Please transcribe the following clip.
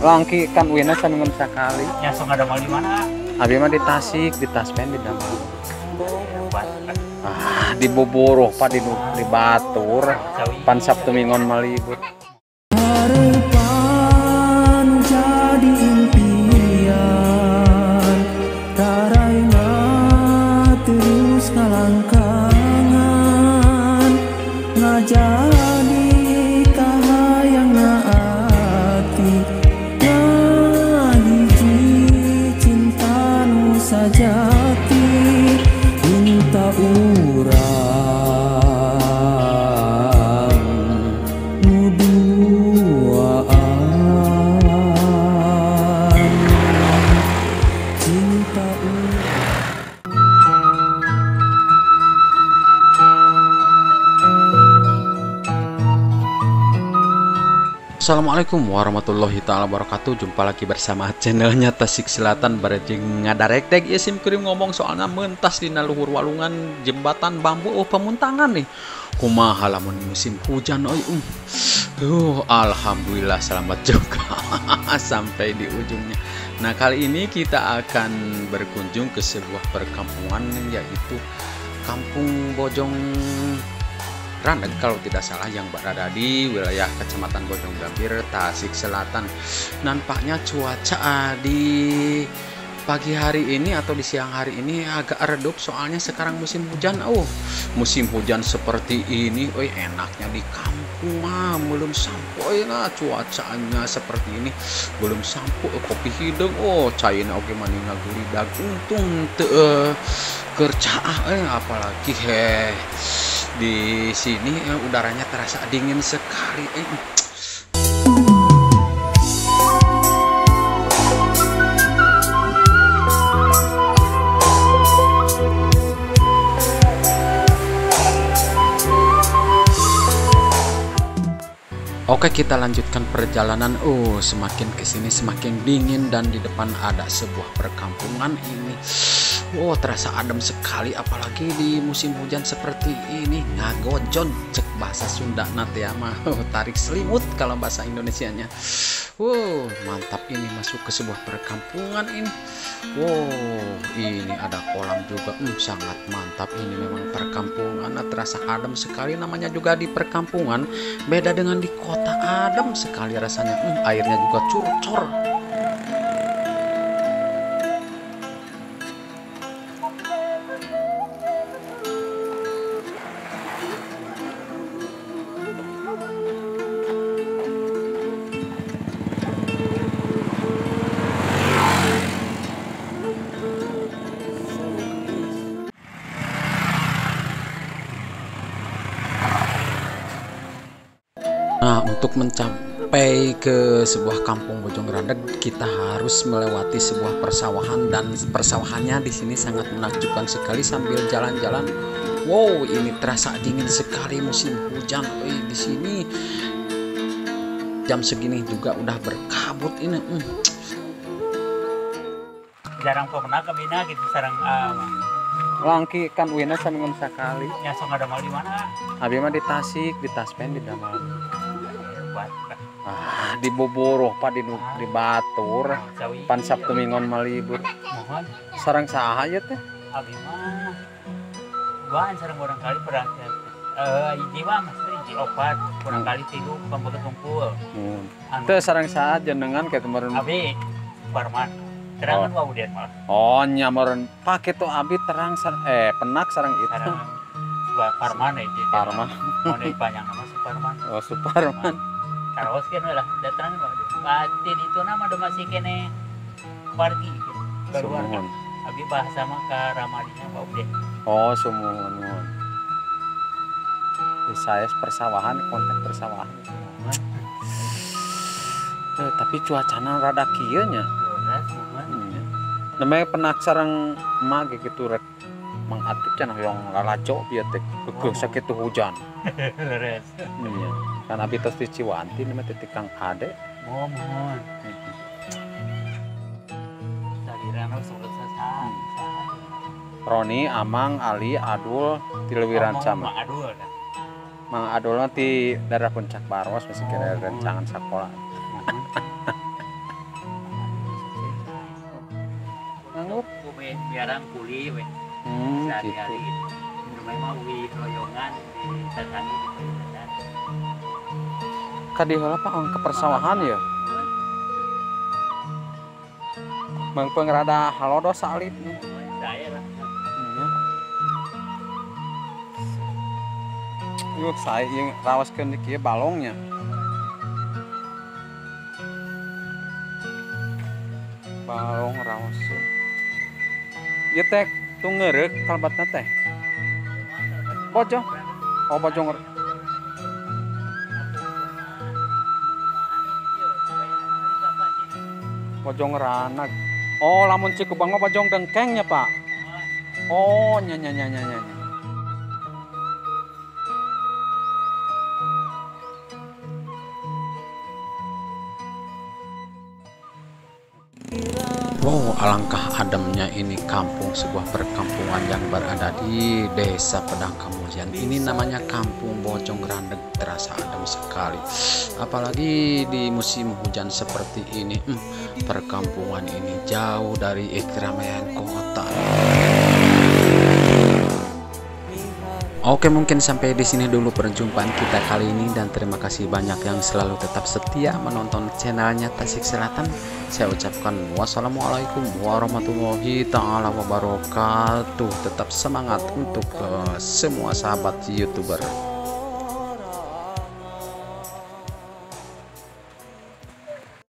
Langki kan uina saminggon sakali. Ya sok ngadamel di mana? Abi mah di Tasik, di Taspen di damel. Ah, di Boboroh Pak, di Batur. Pan Sabtu Minggon mah libur. Harapan jadi impian, taraina terus ngalangkangan, ngajadi kahayang ati, ngahiji cinta nu sajati, minta urang nu duaan cinta urang. Assalamualaikum warahmatullahi taala wabarakatuh. Jumpa lagi bersama channelnya Tasik Selatan bareng ngadarek teh ieu sim kuring ngomong soalna mentas dina luhur walungan jembatan bambu oh pemuntangan nih. Kumaha lamun musim hujan euy. Alhamdulillah selamat juga sampai di ujungnya. Nah, kali ini kita akan berkunjung ke sebuah perkampungan yaitu Kampung Bojong Randeg kalau tidak salah yang berada di wilayah Kecamatan Bojong Gambir, Tasik Selatan. Nampaknya cuaca di pagi hari ini atau di siang hari ini agak redup soalnya sekarang musim hujan. Oh, musim hujan seperti ini, oi enaknya di kampung mah belum sampai lah cuacanya seperti ini. Belum sampai kopi hidung, oh caina oge mani ngagulidag untung teu kercaah apalagi heh. Di sini udaranya terasa dingin sekali. Oke, kita lanjutkan perjalanan. Oh, semakin kesini semakin dingin dan di depan ada sebuah perkampungan ini. Oh, terasa adem sekali apalagi di musim hujan seperti ini. Ngagojon cek bahasa Sunda nate mah. Tarik selimut kalau bahasa Indonesianya. Wow, mantap ini masuk ke sebuah perkampungan ini. Wow, ini ada kolam juga. Sangat mantap ini memang perkampungan. Terasa adem sekali, namanya juga di perkampungan. Beda dengan di kota, adem sekali rasanya. Airnya juga curcor. Nah, untuk mencapai ke sebuah kampung Bojong Randeg, kita harus melewati sebuah persawahan dan persawahannya di sini sangat menakjubkan sekali sambil jalan-jalan. Wow, ini terasa dingin sekali musim hujan. Di sini jam segini juga udah berkabut ini. Jarang pernah ke bina gitu sareng Langki kan uina saminggon sakali. Ya sok ngadamel di mana? Abi mah di Tasik, di Taspen di damel. Ah, di Boboroh Pak, di Batur. Pan Sabtu Minggon mah libur. Sareng saha ieu teh? Abi mah duaan sareng barangkali perhatian. Hiji mah maksudnya hiji opat, barangkali tilu pambeget kumpul. Teu sareng saha jenengan kitu meureun? Abi Parman. Terangan wau dia malah. Oh, nya meureun Pak kitu abi terang penak sareng itu. Sareng Parman hiji. Parman. Mun panjang nama Suparman. Oh, Suparman. Terus kan lah datang mah pati itu nama udah masih kene wargi gitu. Keluarga. Abi bahasa mah ka Ramadinya bau deh. Oh, sumuhun. Di saya persawahan, konten persawahan. Tapi cuacana rada kieu nya. Namanya penak sareng emak gitu rek Mang Atip cenah hoyong lalajo bieu teh keukeuh sakitu hujan. Leres. Iya. Kan abi tos di Ciwanti nama teh Kang Ade. Mohon. Salirana sok saha. Roni, Amang, Ali, Adul, Tilwiran sama. Mang Adul. Mang Adulna ti daerah Puncak Baros masih kira rencangan sekolah. Sekarang kuli we. Sehari-hari. Gitu. Rumah mah uwi royongan ditatangi di payunan. Kadi heula Pak ke persawahan ya. Mangpeung rada halodo salit. Saya lah. Iya. Yuk saya yang rawaskeun di kieu balongnya. Balong rawaseun. Ieu teh tungereuk kalbatna teh. Bojong. Oh bojong. Bojong ranag. Oh lamun Cikubang mah bojong dengkengnya Pak. Oh nya nya nya nya nya. Wow, alangkah ademnya ini kampung, sebuah perkampungan yang berada di Desa Pedang Kamulyan. Ini namanya Kampung Bojong Randeg, terasa adem sekali. Apalagi di musim hujan seperti ini, perkampungan ini jauh dari keramaian kota. Oke, mungkin sampai di sini dulu perjumpaan kita kali ini, dan terima kasih banyak yang selalu tetap setia menonton channelnya Tasik Selatan. Saya ucapkan wassalamualaikum warahmatullahi taala wabarakatuh. Tetap semangat untuk semua sahabat YouTuber.